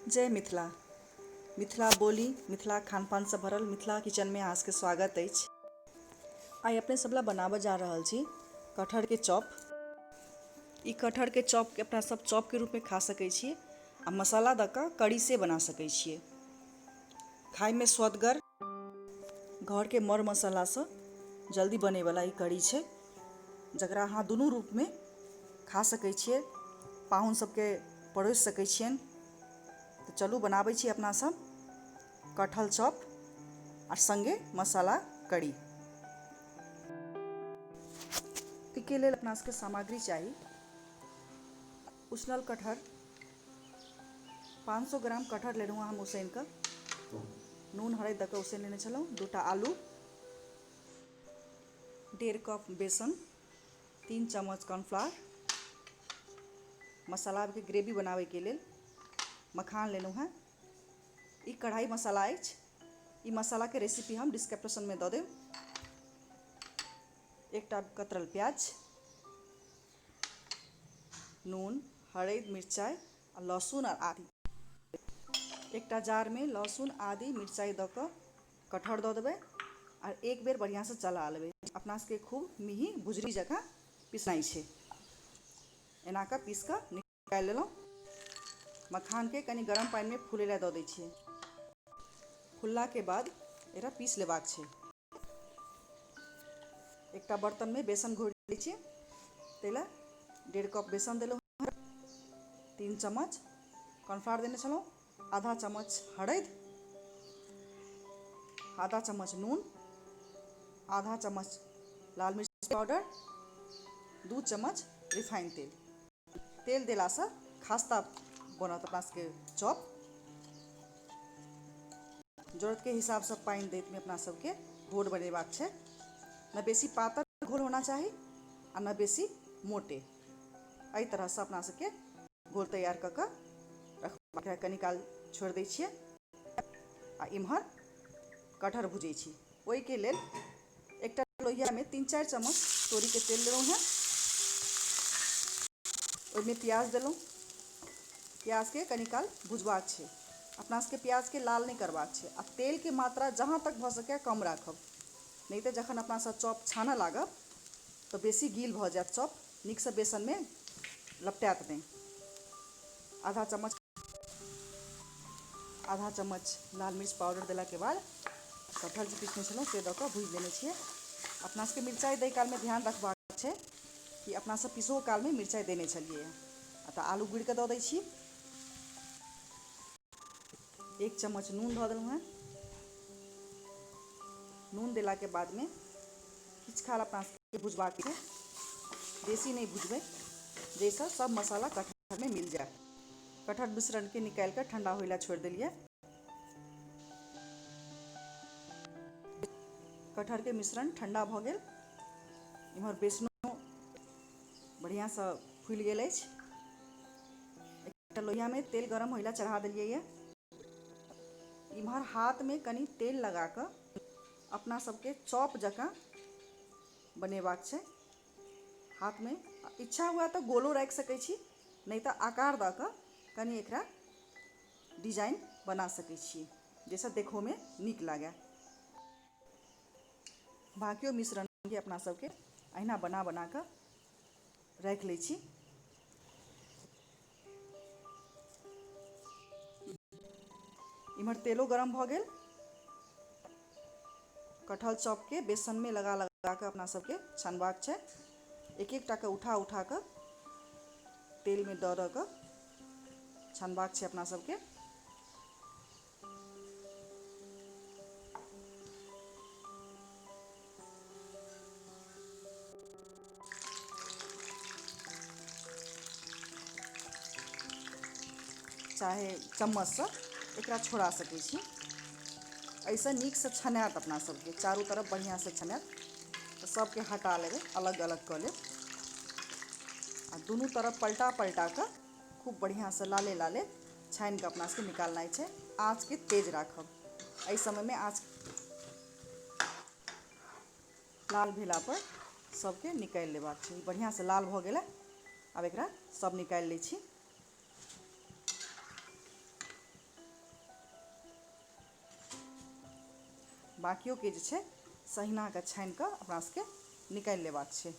जय मिथिला। मिथिला बोली, मिथिला खानपान सँ भरल मिथिला किचन में अहाँ सबके स्वागत अछि। आइ अपने सब ला बनाबऽ जा रहल छी कटहर के चॉप। ई कटहर के चॉप के अपना सब चॉप के रूप में खा सकै छी आ मसाला दऽ कऽ करी से बना सकै छियै। खाय में स्वदगर, घर के मर मसाला सँ जल्दी बनै वाला ई करी छै, जकरा अहाँ दुनू रूप में खा सकै छियै, पाहुन सबके परोसि सकै छियनि। तऽ चलू बनाबै छी अपना सब कटहल चॉप आ संगे मसाला करी। एहिके लेल अपना सबके सामग्री चाही उसनल कटहर, 500 ग्राम कटहर लेलहुँ हम उसनि कऽ, नून हरदि दऽ कऽ उसनि लेने छलहुँ, 2टा आलू, 1.5 कप बेसन, 3 चम्मच कॉर्नफ्लावर, मसालाके ग्रेवी बनाबैके लेल मखान लेलहुँ हेँ। ई कढ़ाई मसाला अछि, ई मसालाके रेसिपी हम डिस्क्रिप्शनमे दऽ देब। 1टा कतरल प्याज, नून, हरदि, मिरचाइ आ लहसुन आ आदि। 1टा जारमे लहसुन, आदि, मिरचाइ दऽ कऽ कटहर दऽ देबै आ एक बेर बढ़िआँसँ चला लेबै। अपना सबके खूब मेही भुजरी जकाँ पिसनाइ छै। एना कऽ पीस कऽ निकालि लेलहुँ। मखानके कनि गरम पानिमे फूलै लए दऽ दै छियै। फुललाके बाद एकरा पीस लेबाक छै। 1टा बर्तनमे बेसन घोरि दै छियै। ताहि लए 1.5 कप बेसन देलहुँ, 3 चम्मच कॉर्नफ्लावर देने छलहुँ, आधा चम्मच हरदि, आधा चम्मच नून, आधा चम्मच लाल मिर्च पाउडर, 2 चम्मच रिफाइन तेल। तेल देलासँ खास्ता बनत अपना सबके चॉप। जरूरतके हिसाबसँ पानि दैतमे अपना सबके घोर बनेबाक छै। ने बेसी पातर घोर होना चाही आ ने बेसी मोटे। एहि तरहसँ अपना सबके घोर तैयार कऽ कऽ रखबाक। कनी काल छोड़ि दै छियै आ इम्हर कटहर भुजै छी। ओहिके लेल 1टा लोहियामे 3-4 चम्मच तोरीके तेल लेलहुँ हेँ। ओहिमे प्याज देलहुँ। प्याजके कनी काल भुजबाक छै। अपना सबके प्याजके लाल नहि करबाक छै आ तेलके मात्रा जहाँ तक भऽ सकै कम राखब, नहि तऽ जखन अपना सब चॉप छानऽ लागब तऽ बेसी गील भऽ जायत चॉप, नीकसँ बेसनमे लपटायत नहि। आधा चम्मच लाल मिर्च पाउडर देलाके बाद कटहर जे पीसने छलहुँ से दऽ कऽ भुजि देने छियै। अपना सबके मिरचाइ दै कालमे ध्यान रखबाक छै कि अपना सब पीसहो कालमे मिरचाइ देने छलियै। तऽ आलू गुड़ि कऽ दऽ दै छी। 1 चम्मच नून धऽ देलहुँ हेँ। नून देलाके बादमे किछु काल अपना सबके भुजबाक छै, बेसी नहि भुजबै जाहिसँ सब मसाला कटहरमे मिल जाय। कटहर मिश्रणके निकालि कऽ ठण्डा होइ लए छोड़ि देलियै। कटहरके मिश्रण ठण्डा भऽ गेल। इम्हर बेसनो बढ़िआँसँ फुलि गेल अछि। 1टा लोहियामे तेल गरम होइ लए चढ़ा देलियै यऽ। इम्हर हाथमे कनि तेल लगा कऽ अपना सबके चॉप जकाँ बनेबाक छै। हाथमे इच्छा हुए तऽ गोलो राखि सकै छी, नहि तऽ आकार दऽ कऽ कनि एकरा डिजाइन बना सकै छी, जाहिसँ देखहोमे नीक लागए। बाँकियो मिश्रणके अपना सबके अहिना बना बना कऽ राखि लै छी। इम्हर तेलो गरम भऽ गेल। कटहल चॉपके बेसनमे लगा लगा कऽ अपना सबके छानबाक छै। एक एकटा के उठा उठा कऽ तेलमे दऽ दऽ कऽ छानबाक छै अपना सबके। चाहे चम्मचसँ एकरा छोड़ा सकै छी। एहिसँ नीकसँ छनायत अपना सबके, चारू तरफ बढ़िआँसँ छनायत। तऽ सबके हटा लेबै, अलग अलग कऽ लेब आ दुनू तरफ पलटा पलटा कऽ खूब बढ़िआँसँ लाले लाले छानि कऽ अपना सबके निकालनाइ छै। आँचके तेज राखब एहि समयमे। आँच लाल भेला पर सबके निकालि लेबाक छै। बढ़िआँसँ लाल भऽ गेलै, आब एकरा सब निकालि लै छी। बाँकियोके जे छै से अहिना कऽ छानि कऽ अपना सबके निकालि लेबाक छै।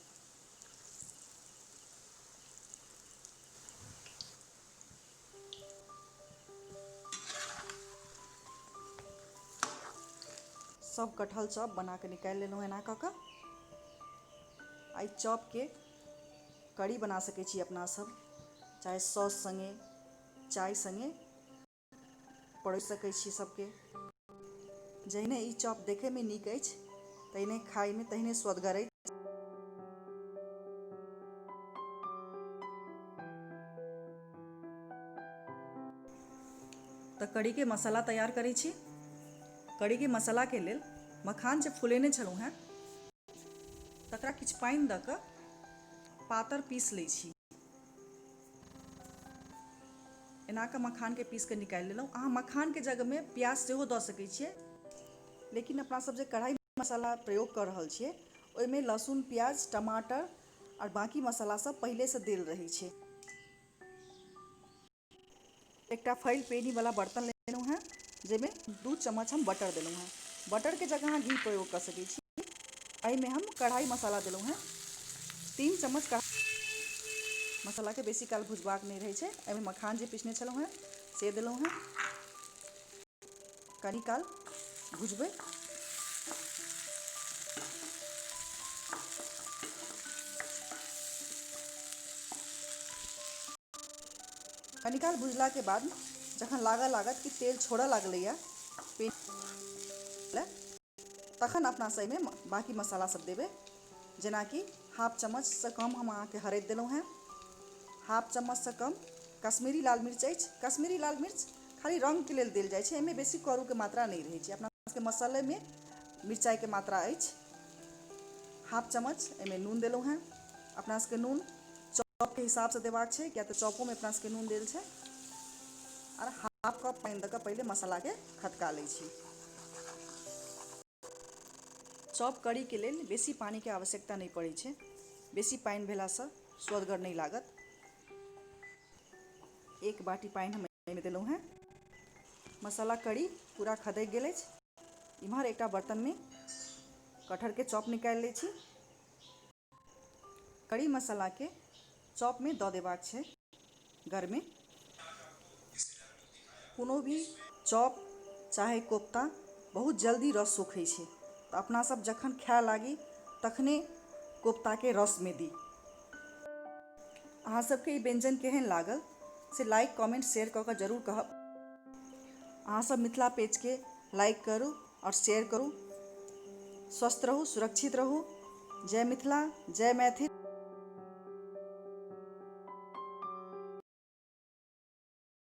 सब कटहल चॉप बना कऽ निकालि लेलहुँ एना कऽ कऽ। एहि चॉपके करी बना सकै छी अपना सब, चाहे सॉस सङ्गे, चाय सङ्गे परोसि सकै छी सबके। जहिने ई चॉप देखैमे नीक अछि तहिने खाइमे तहिने स्वदगर अछि। तऽ कढ़ीके मसाला तैयार करै छी। कढ़ीके मसालाके लेल मखान जे फुलेने छलहुँ हेँ तकरा किछु पानि दऽ कऽ पातर पीस लै छी। एना कऽ मखानके पीस कऽ निकालि लेलहुँ। अहाँ मखानके जगहमे प्याज सेहो दऽ सकै छियै, लेकिन अपना सब जे कढ़ाइ मसाला प्रयोग कऽ रहल छियै ओहिमे लहसुन, प्याज, टमाटर आओर बाँकी मसाला सब पहिलेसँ देल रहै छै। एकटा फैल पेनीवला बर्तन लेलहुँ हेँ, जाहिमे 2 चम्मच हम बटर देलहुँ हेँ। बटरके जगह अहाँ घी प्रयोग कऽ सकै छी। एहिमे हम कढ़ाइ मसाला देलहुँ हेँ 3 चम्मच। मसालाके बेसी काल भुजबाक नहि रहै छै। एहिमे मखान जे पिसने छलहुँ हेँ से देलहुँ हेँ। कनी काल भुजबै। कनी काल भुजलाके बाद जखन लागऽ लागत कि तेल छोड़ऽ लागलैए तखन अपना सब एहिमे बाँकी मसाला सब देबै। जेनाकि हाफ चम्मचसँ कम हम अहाँके हरदि देलहुँ हेँ, हाफ चम्मचसँ कम कश्मीरी लाल मिर्च अछि। कश्मीरी लाल मिर्च खाली रङ्गके लेल देल जाइ छै, एहिमे बेसी करूके मात्रा नहि रहै छै। अपना सबके मसालेमे मिरचाइके मात्रा अछि। हाफ चम्मच एहिमे नून देलहुँ हेँ। अपना सबके नून चॉपके हिसाबसँ देबाक छै, किया तऽ चॉपोमे अपना सबके नून देल छै। आओर हाफ कप पानि दऽ कऽ पहिले मसालाके खदका लै छी। चॉप करीके लेल बेसी पानिके आवश्यकता नहि पड़ै छै। बेसी पानि भेलासँ स्वदगर नहि लागत। 1 बाटी पानि हम एहिमे देलहुँ हेँ। मसाला करी पूरा खदकि गेल अछि। इम्हर एकटा बर्तनमे कटहरके चॉप निकालि लै छी। करी मसालाके चॉपमे दऽ देबाक छै गरमे। कोनो भी चॉप चाहे कोफ्ता बहुत जल्दी रस सोखै छै, तऽ अपना सब जखन खाय लागी तखने कोफ्ताके रसमे दी। अहाँ सबके ई व्यञ्जन केहन लागल से लाइक कमेंट शेयर कऽ कऽ जरूर कहब। अहाँ सब मिथिला पेजके लाइक करू आओर शेयर करू। स्वस्थ रहू, सुरक्षित रहू। जय मिथिला, जय मैथिल।